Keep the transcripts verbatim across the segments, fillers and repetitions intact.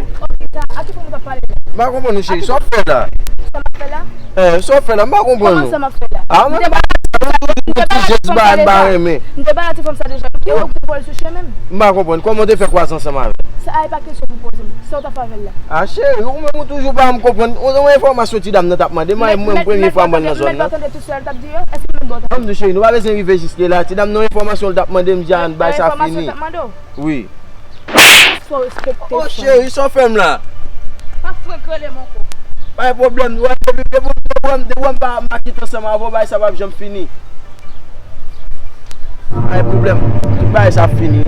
Ok, sa, a ki fòm ou t ap pale la? M pa konprann ou, cheri. Sa w ap fè la? Sa m ap fè la? Eh, sa w ap fè la? M pa konprann ou. Kòman sa m ap fè la? Ah, m te ba ti jès ba m pa renmen. M te ba ti fanm sa deja. Ki ou ki pral sou chemen m? M pa konprann. Kòman w te fè kwaze ansanm avè l? Sa a, e pa kesyon pou poze m. Sa w t ap fè avè l la? Ah, cheri, ou menm ou toujou pa janm konprann. Yon, yon enfòmasyon ti dam nan t ap mande m, a, mwen, premye fwa mwen nan zòn nan. Mèt pa tande tout sa l t ap di yo? Èske mèt ba w tande? Ann di cheri, nou pa bezwen rive jiske la. Ti dam nan enfòmasyon l t ap mande m, di a, ann bay sa fini. Enfòmasyon l t ap mande w? Wi. Fò w respekte fanm. Oh, cheri, sa w fè m la? Pa frenk rele m ankò. Pa gen pwoblèm. Wè, depi, depi, depi w wè m, depi w wè m pa, m pa kite ansanm avè w, bagay sa p ap janm fini. Pa gen pwoblèm. Tout bagay sa ap fini.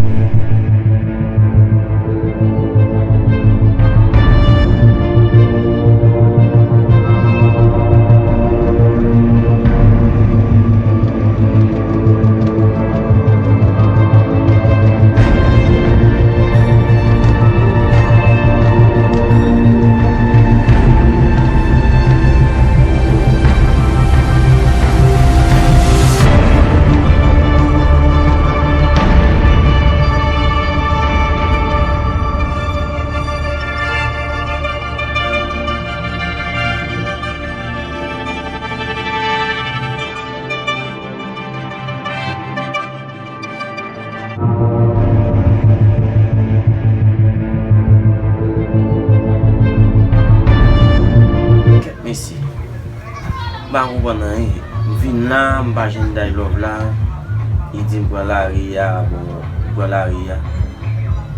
Kèt mesye. M pa konprann anyen. M vin la, m pa jwenn Day Love la. Li di m pran lari a, bon, m pran lari a.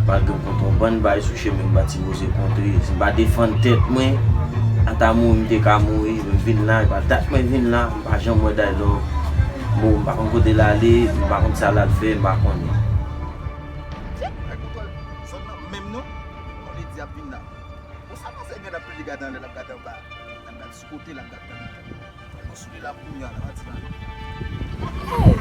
Malgre m kontre yon bann bagay sou chemen, m pa t sipoze kontre. Si m pa defann tèt mwen, ata mouri m te ka mouri. M vin la, e pa dat mwen vin la, m pa janm wè Day Love. Bon, m pa konn kote l ale, m pa konn sa l al fè, m pa konnen. Ti, ay kontwòl zòn nan menm non. Yon ledi ap vin la. Bon, sa pase gen l ap plede gade anlè, l ap gade anba. L ap gade sou kote, l ap gade nan mitan. Bon, sou li la kounye a, nan maten la. Hey,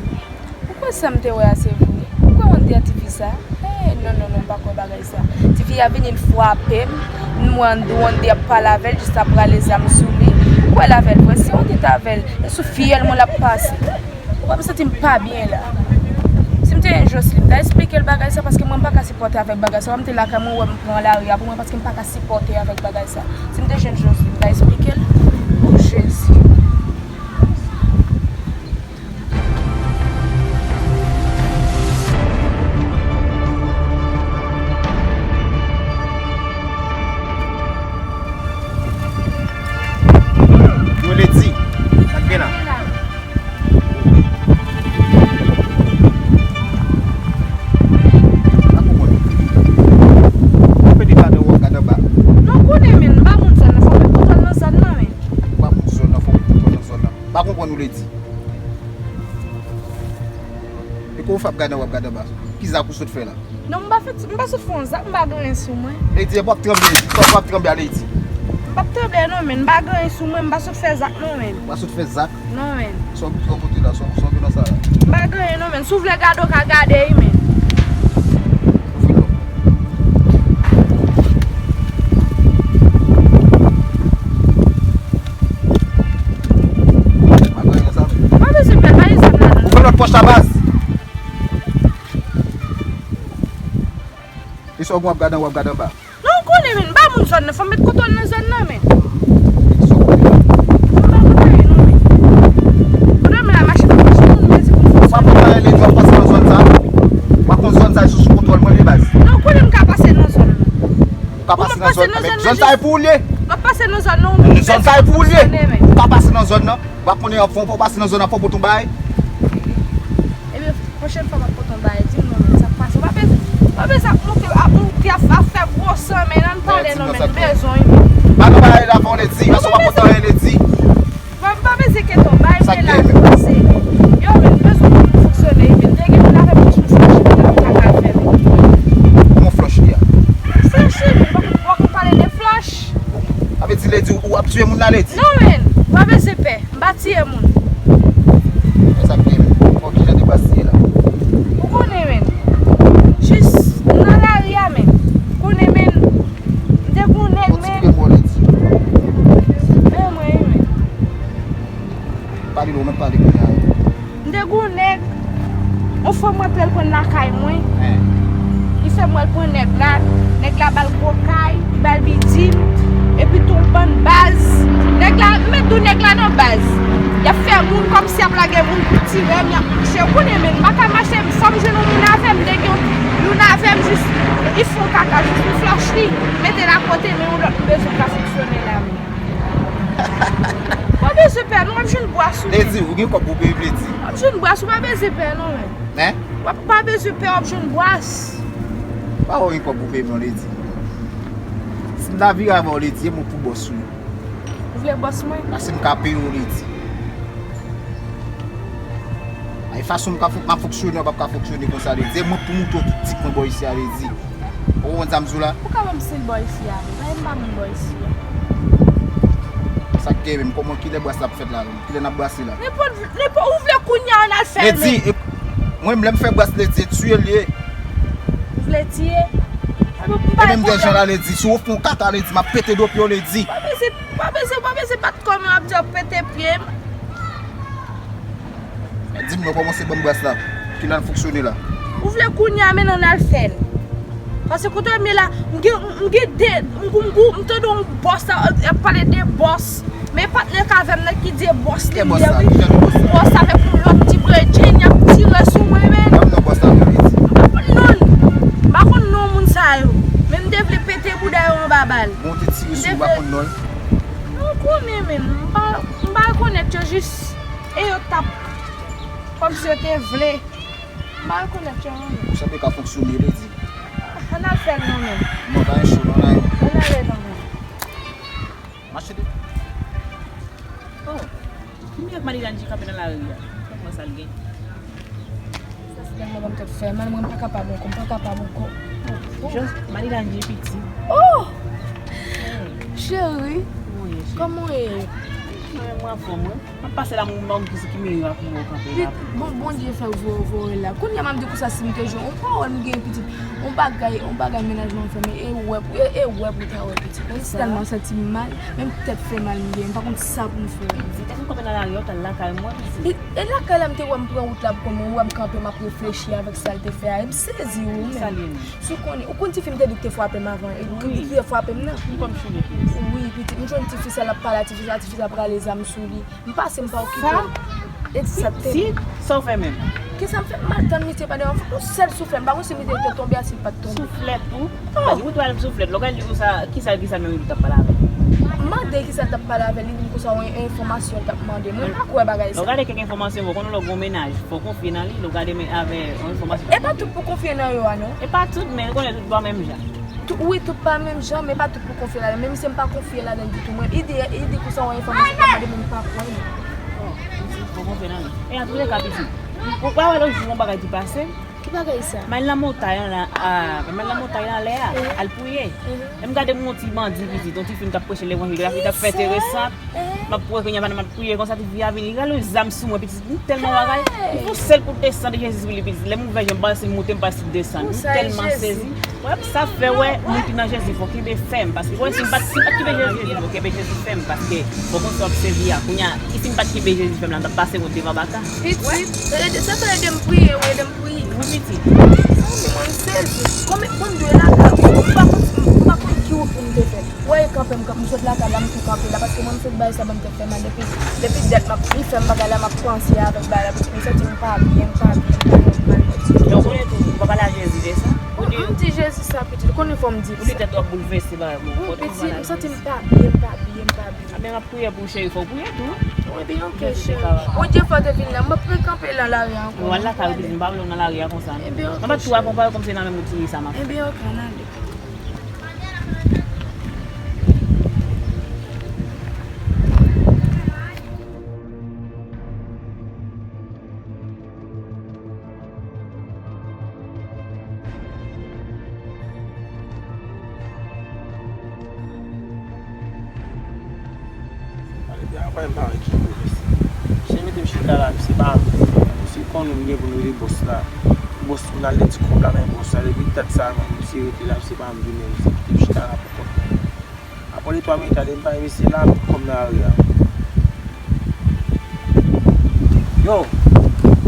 ou kwè sa m te wè a se vre? Ou kwè Wendy a tifi sa? Hey, non, non, non, m pa kwè bagay sa. Tifi a vini, l frape m. M wè Wendy ap pale avè l, jis ap rale zam sou li. Ou kwè l avè l vre? Si Wendy t avè l, e sou fiyèl mwen l ap pase. Ou wè m santi m pa byen la. Si m te jwenn Jocelyn, m ta esplike l bagay sa, paske mwen m pa ka sipòte avèk bagay sa. Wè m te lakay mwen, wè m pran lari a pou mwen, paske m pa ka sipòte avèk bagay sa. Si m te jwenn Jocelyn, m ta esplike l. O Jezi. Yo ledi, sa k gen la? Pa konprann. W ap ede gade w ap gade anba. Non, konnen, men, m pa moun zòn nan, fò m met kontwòl nan zòn nan, men. Ou pa moun zòn nan, fò w met kontwòl nan zòn nan. Pa konprann ou ledi. E kou w ap gade w ap gade anba. Ki zak ou sot fè la? Non, m pa fè, m pa sot fè yon zak, m pa gen anyen sou mwen. Lady, w ap tranble, w ap tranble a Lady. M p ap tranble non, men m pa gen anyen sou mwen, m pa sot fè zak non, men. W pa sot fè zak? Non, men. Sa w, sa w pote la, sa w, sa w gen nan sa la? M pa gen anyen non, men. Si w vle gade, w ka gade, wi, men. Ouvri l non. Pa gen anyen nan sa, men. Pa bezwen pè, pa gen zam ladan. Ouvri lòt pòch la, baz. E sa w gen w ap gade anwo, w ap gade anba. Non, ou konnen, men, m pa moun zòn nan, fò m met kontwòl nan zòn nan, men. Sa w konnen la? Mwen pa konn anyen, non, men. Konnen m la mache, m ap mache, moun mezi pou m fè sa. W pa konn anyen, Lady, w ap pase nan zòn sa. W pa konn zòn sa, e sou, sou kontwòl mwen li, baz. Non, ou konnen m ka pase nan zòn nan. Ou ka pase nan zòn nan, men zòn sa e pou ou l ye. M ap pase nan zòn nan, ou menm. Zòn sa e pou ou l ye. Ou ka pase nan zòn nan. W ap konnen anfan, ou pa pase nan zòn nan, fò w pote yon bagay. Ebyen, pwochèn fwa m ap pote yon bagay, di m non, men sa k pase. Ou pa bezwen, ou pa bezwen ap monte, ap monte, ap, ap fè gwo san, men ann pale non, men m bezwen wi, men. Pa nan bagay la, fò w ledi, paske w pa kontan anyen ledi. Mwen m pa bezwen kete w, bay m de la, se yo, men m bezwen pou m fonksyone, men te gen moun avè m, plis moun se mache, m ta ka fè, men. Kòman flòch li a? Se cheri, w ap, w ap pale de flòch. Sa vle di ledi, ou ap tiye moun la, ledi? Non, men, w pa bezwen pè. M pa tiye moun. E sa k gen, men, bon, kijan de baz li ye la? Ou konnen, men. Jis nan lari a, men. Konnen, men. M te gon nèg, men. Kontinye mwen, ledi. Men mwen, men. Pale, ou menm pale kounye a. M te gon nèg. Yon fanm mwen pral pran lakay mwen. Li Fè m wè l pran nèg la, nèg la ba l gwo kay, li ba l bidin, epi tou yon bann baz. Nèg la, m mèt di w nèg la nan baz. Y ap fè moun kòmsi y ap lage moun pou ti rèm, y ap mache. Ou konnen, men m pa ka mache, fò m jwenn yon moun avè m, m te gen yon, youn avè m, jis li fè yon kaka, jis li flòch li, mete l akote, men yon lòt m bezwen ka fonksyone la, men. Pa bezwen pè, non, w ap jwenn bwa sou mwen. Lady, ou gen kòb pou peye Lady. W ap jwenn bwa sou, pa bezwen pè, non, men. Hein? W ap pa bezwen pè, w ap jwenn bwas. Pa wè yon kòb pou peye m non, Lady. Si m ta vire avè w, Lady, e mwen pou bòs ou. Ou vle bòs mwen? Paske m ka peye w, Lady. Ay, fason m ka fon-, m ap fonksyone, w p ap ka fonksyone konsa, Lady. E mwen pou moute w tout tik mwen bò isi a, Lady. Ou konprann sa m di w la? Ou ka ban m sil bò isi a. Bay m pa moun bò isi a. Sa k te menm, kòman, kilè bwas la ap fèt la menm? Kilè n ap brase la? Nenpòt, nenpòt, ou vle kounye a, ann al fè l. Lady, e, mwen menm lè m fè bwas Lady, e tiye l ye. Ou vle tiye? E menm de jan la, Lady, si w fè yon kaka, Lady, m ap pete do pye w, Lady. Pa bezwen, pa bezwen, pa bezwen bat kò m, ap di w ap pete pye m. Di m non, kòmanse ban m bras la. Kilè l fonksyone la? Ou vle kounye a, men ann al fè l. Paske kote m ye la, m gen, m gen de, m, m, m, m tande yon bòs la, y ap pale de bòs. Men patnè k avè m nan ki di e bòs li ye, wi. Bòs la avèk yon lòt ti bredjenn, y ap tire sou mwen, men. Ban m non bòs la, non, Lady. M pa konn non l. M pa konn non moun sa yo. Men m te vle pete bouda yo anba bal. Bon, te tire sou ou, pa konn non l. M konnen, men m pa, m pa rekonèt yo jis. E yo t ap kòmsi yo te vle. M pa rekonèt yo non, men. Ou sanble ka fonksyone, Lady. Ann al fè l non, men. Non, pa gen cho non, la. Ann ale non, men. Mache de. Oh, ki mirak Marie-Lange kanpe nan lari a? Kòman sa l gen? Sa se tèlman ban m tèt fè mal, mwen m pa kapab ankò, m pa kapab ankò. Oh, Marie-Lange piti. Oh! Cheri, kòman w ye? Mwen, mwen anfòm, wi. M ap pase la, mwen, mwen, ki, ki mirak mwen kanpe la. Bon, Bondye fè w voye, voye la. Kounye a m ap di konsa si m te jwenn yon pawòl m gen pitit, yon bagay, yon bagay mennaj mwen fè, men e wè, e, e wè pou w ta wè pitit. Mwen tèlman santi m mal, menm tèt fè mal m gen, m pa konn sa pou m fè. Pitit, e m kanpe nan lari a, ou t al lakay mwen, pitit. E, e lakay la m te wè m pran wout la pou kòman, ou wè m kanpe, m ap reflechi avèk sa l te fè a, e m sezi wi, menm. Si w konnen, ou konn tifi m te di w te frape m avan, e li te frape m nan. Wi, pitit, m jwenn tifi sa l ap pale a, tifi sa, tifi sa prale zam sou li. M pase, m pa okipe l. Sa w fè menm? Kisa m fè? M al tann misye pandan yon sèl souflèt. M pa konn si misye te tonbe a, si l pa t tonbe. Souflèt ou? Ou t al souflèt. Lè w gade li konsa, kisa, kisa menm li t ap pale avè l? M mande kisa l t ap pale avè l, li di m konsa yon enfòmasyon l t ap mande. Mwen pa kwè bagay sa. Lè w gade kèk enfòmasyon, bon, konnen lè w gen yon mennaj, fò w konfye nan li. Lè w gade men avè yon enfòmasyon. E pa tout pou konfye nan yo a, non. E pa tout, men konnen tout pa menm jan. Tou, wi, tout pa menm jan, men pa tout pou konfye ladan. Men misye m pa konfye ladan ditou. Mwen, ide, ide konsa yon enfòmasyon k ap mande, men m pa kwè non. Bon, m di, fò konfye nan li. E antouleka, pitit, ou pa wè lòt jou yon bagay ki pase? Ki bagay sa? M al nan montay an la, a, m al nan montay anlè a, al priye. E m gade yon ti bandi, pitit, yon ti fi m t ap preche levanjil la, li t ap fè enteresan. M ap priye, kounye a, pandan m ap priye konsa, ti fi a vini, li rale yon zam sou mwen, pitit. M tèlman bagay. M fè yon sèl kout desann Jezi sou li, pitit. Lè m ouvè je m, m pa santi m moute, m pa santi desann. M tèlman sezi. Wè, sa fè wè, moun ki nan Jezi, fò kenbe fèm. Paske, wè, si m pa t, si m pa t kenbe Jezi, fò kenbe Jezi fèm. Paske, fò konn sa w ap sèvi a. Kounye a, si m pa t kenbe Jezi fèm la, m t ap pase moun devan baka. Pitit, sa fè ede m priye, wi, ede m priye. Wi, pitit. Mwen, m sezi. Kòm, kòm dwe lakay, m pa konn, m pa konn ki wout pou m te fè. Wè, e kanpe m kanpe, m sot lakay la, m tou kanpe la, paske mwen, m sot bay sa ban m tèt fè mal depi, depi dat m ap, li fè m bagay la, m ap panse avèk bagay la, paske m santi m pa byen, m pa byen, m pa nòmal. Donk, ou konnen tou, ou pa pale a Jezi de sa? M di Jezi sa, pitit, ou konnen fò m di l sa. Ou di tèt ou ap boulvèse, bagay, bon, wi, pitit, m santi m pa byen, m pa byen, m pa byen. Ebyen, m ap priye pou ou, cheri, fò w priye tou. Ebyen, ok, cheri. Bondye fè w te vin la, m ap rekanpe nan lari a ankò. Ou al lakay ou, pitit, m pa vle w nan lari a konsa, non. Ebyen, ok, cheri. M ap tou akonpaye w kòm se nan menm ou tire sa m ap fè. Ebyen, ok, ann ale. Ale, byen, apa m pa wè ki pwomès. Misye mete m chita la, misye pa, misye konnen m gen pou m rele bòs la. Bòs pou n al de ti kòb la, men bòs la, depi dat sa, misye rete la, misye pa vin, misye kite m chita la pou kont mwen. Apre de twa minit, ale m pale mesye la, tout kòm nan lari a. Yo!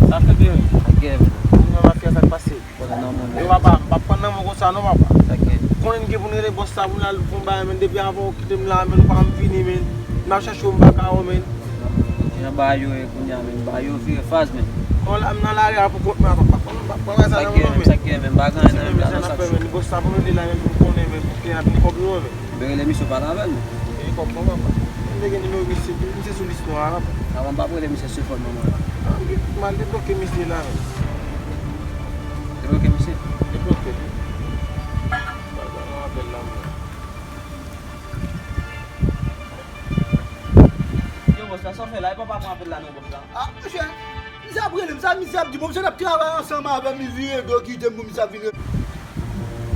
Sa fè byen wi. Gen. Moun nan mafya, sa k pase? Bon, Non, non, non. Yo, papa, m p ap pran nan men w konsa, non, papa. Sa k gen? Konnen n gen pou n rele bòs la pou n al fè yon bagay, men depi avan w kite m la, men ou pa janm vini, men. M ap chèche w, m pa ka wè w, men. Jan bagay yo ye kounye a, men, bagay yo vire faz, men. Kon la, m nan lari a pou kont mwen, papa. Papa, papa, sa k gen, men? Sa k gen, men? M pa gen anyen nan men m la, non, sa k fè, men, bòs la pou nou di la, men, pou konnen, men, pou te ap li kòb nou, men. M rele misye pale avè l, men. E kòb mwen, papa. M te gen nimewo misye, misye sou lis nwa a, papa. Avan m p ap rele misye sou fòn mwen, mwen. Ah, m mal debloke misye la, men. Debloke misye? Debloke. Papa, mwen apèl la, mwen. Yo, bòs la, sa w fè la? E papa pran apèl la, non, bòs la. Ah, monchè, misye ap rele m, sa misye ap di, bon, misye t ap travay ansanm avè m, li vire do kite m pou misye ap vin rele.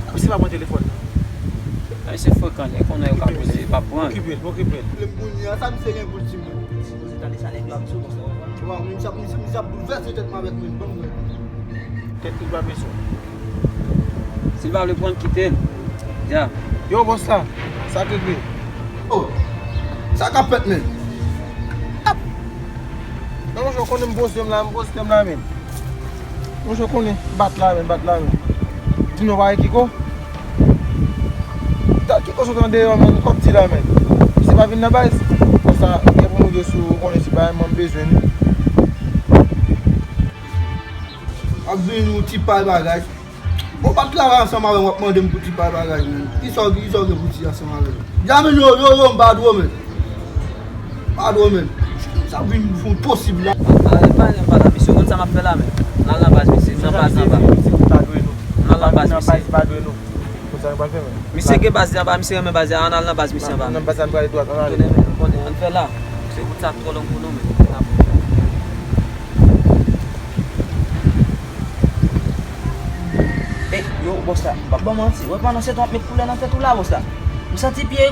Ah, misye pa pran telefòn nan. Misye frekan, lè konnen yo ka rele, li pa pran. Okipe l, okipe l. Rele m kounye a, sa misye gen pou l di m? Sipoze tande sa nèg yo ap di w, bòs la, w konprann? Waw, men misye ap, misye, misye ap boulvèse tèt mwen avèk mwen, ban m wè. Tèt li pa bezwen. Si l pa vle pran l, kite l. Dja. Yo, bòs la, sa k regle? Oh, sa k ap fèt, men? Ap. Non, monchè, w konnen m poze m la, m poze m la, men. Monchè, w konnen, bat la, men, bat la, men. Di nou pa gen Kiko? Dat Kiko sot andeyò, men, kòb di la, men. Si pa vin nan baz, konsa, gen pou nou de sou, w konnen se pa yon manm bezwen nou. Ap vin yon ti pay bagay. Bon, pa t travay ansanm avè m, w ap mande m pou ti pay bagay, men. Kisa w, kisa w gen pou di ansanm avè m? Dja, men, yo, yo, yo, m pa dwe, men. M pa dwe, men. Sa vin fon posib la. A, e pa, e pa la, misye, konn sa m ap fè la, men. M al nan baz misye, m nan baz anba. M al nan baz misye. Konsa nou pral fè, men. Misye gen baz li anba, misye renmen baz li, ann al nan baz misye anba. Nan baz la, nou prale dwat, ann ale. Konnen, men, konnen, ann fè la. Se wout sa ap twò long pou nou, men. Ey, yo, bòs la, m p ap ba w manti. Wè, pandan se tan w ap met koulè nan tèt ou la, bòs la. M santi pye,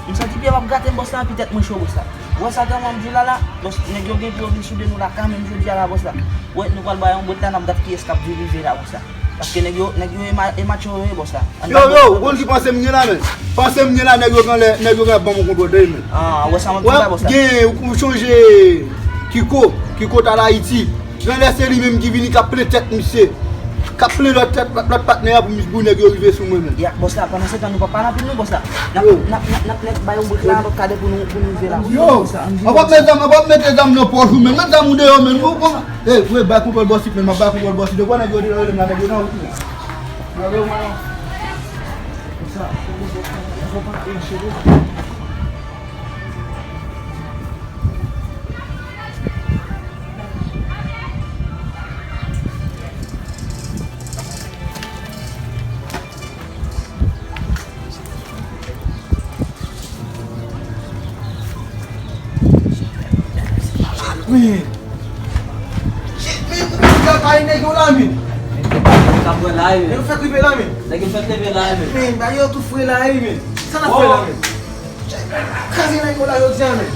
m santi pye m ap grate m, bòs la, anpi tèt mwen cho, bòs la. Ou wè sa tan m ap di w la, la, bòs, nèg yo gen pou yo vin soude nou la, kanmenm, jodi a la, bòs la. Wè, nou pral bay yon bout la, n ap gad kiyès k ap vin rive la, bòs la. Paske nèg yo, nèg yo e ma-, e macho yo ye, bòs la. Yo, yo, ou konn ki panse m gen la, men? Panse m gen la, nèg yo genlè, nèg yo genlè ban m yon kontwòl de, men. Ah, wè sa m ap di la, bòs la. Gen, ou, ou chonje Kiko, Kiko t al Ayiti. Genlè se li menm ki vini k ap plen tèt misye. K ap plen lòt tèt, lòt patnè a pou, pou nèg yo rive sou mwen, men. Ya, bòs la, pandan se tan nou p ap pale anpil non, bòs la. N ap, n ap, n ap, n ap nèt bay yon brek la, lòt kadè pou nou, pou nou rive la. Yo, an p ap met zam, an p ap mete zam nan pòch ou, men. Met zam ou deyò, men. Bon, bon. Ey, vre, bay kontwòl bòs li, men, m ap bay kontwòl bòs li. De fwa nèg yo te rele m la, nèg yo nan wout la. Gade w, man. Konsa, fò pa mache, non. Men. Shit, men, ou konn sa pa nèg yo la, men. Nèg yo fèk rive la, men. Nèg yo fèk leve la, men. Men, bagay yo tou fre la, men. Sa n ap fè la, men? Kraze nèg yo la jodi a, men.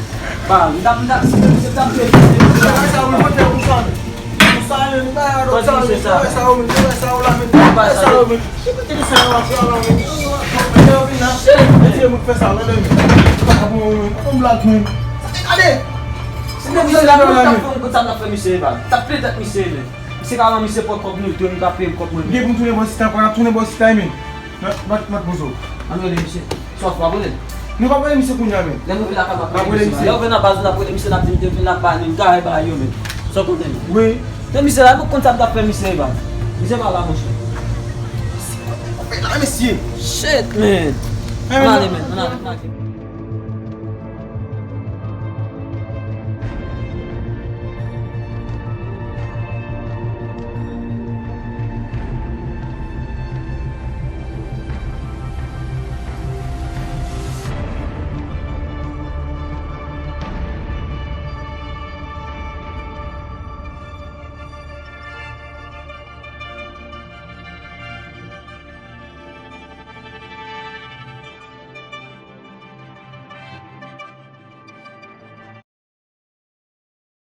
Ba, m t ap, m t ap, si se t ap jwe, se bagay sa, ou mande pou sa, men. Pou sa, men, ou pa adòk sa, men. Ou wè sa, ou, ou wè sa, ou la, men. Ou wè sa, men. Ki kote de sa yo ap fè la, men? Yo vin la. Mesye, moun fè sa, men, men. Pa bon, men. Bon blag, men. Gade. Si te misye la, men, t ap fè yon kout sa, t ap fè misye, ba. T ap plen tèt misye, men. Misye ka ban misye pran kòb nou, tou, nou ka peye m kòb mwen, men. Gen pou m tounen bò sita, pou n ap tounen bò sita, men. Mèt, mèt, mèt Bozo. Ann rele misye. Swa fwa rele. Nou p ap rele misye kounye a, men. Lè nou vin lakay, m ap rele misye. Lè nou vin nan baz, nou ap rele misye, n ap di m te vin la, ba nou, n kare ba yo, men. Sa w konnen, men. Wi. Men misye la, nou konn sa m t ap fè misye, ba. Misye pa la, monchè. Misye pa la, mesye. Shit, man. Ann ale, men. Ann ale, ann ale.